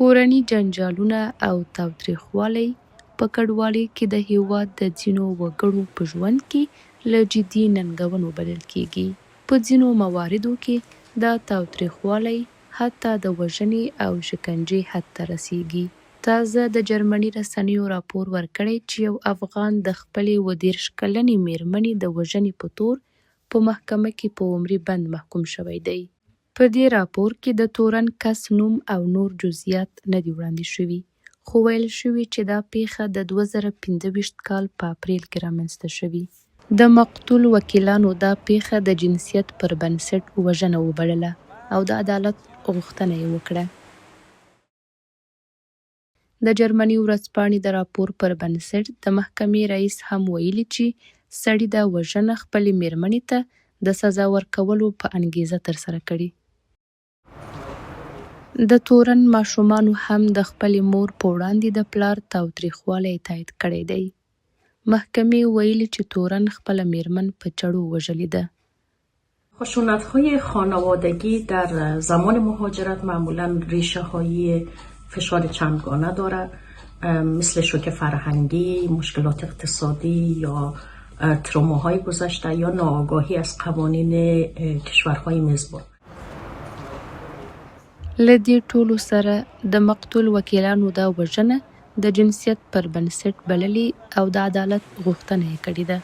کورني جنجالونه او تاوتریخوالی په کډوالۍ کې د هېواد د ځینو وګړو په ژوند کې له جدي ننګونو بلل کېږي. په ځینو مواردو کې دا تاوتریخوالی حتی د وژنې او شکنجې حد ته رسېږي. تازه د جرمني رسنیو راپور ورکړی چې یو افغان د خپلې 37 کلنې مېرمنې د وژنې په تور په محکمه کې په عمري بند محکوم شوی دی. په دې راپور کې د تورن کس نوم او نور جزییات نه دي وړاندې شوي، خو ویل شوي چې دا پېښه د 2025 کال په اپریل کې رامنځته شوې. د مقتول وکیلانو دا پېښه د جنسیت پر بنسټ وژنه وبلله او د عدالت غوښتنه یې وکړه. د جرمني ورځپاڼې د راپور پر بنسټ، د محکمې رئیس هم ویلي چې سړي دا وژنه خپلې مېرمنې ته د سزا ورکولو په انګېزه ترسره کړې. د تورن ماشومانو هم د خپلې مور په وړاندې د پلار تاوتریخوالی تایید کړی دی. محکمې ویلي چې تورن خپله مېرمن په چړو وژلې ده. خشونت های خانوادگی در زمان مهاجرت معمولا ریشه های فشار چندگانه داره، مثل شوک فرهنگی، مشکلات اقتصادی یا تروماهای گذشته یا ناآگاهی از قوانین کشورهای میزبان. له دې ټولو سره، د مقتول وکیلانو دا وژنه د جنسیت پر بنسټ بللې او د عدالت غوښتنه یې کړې ده.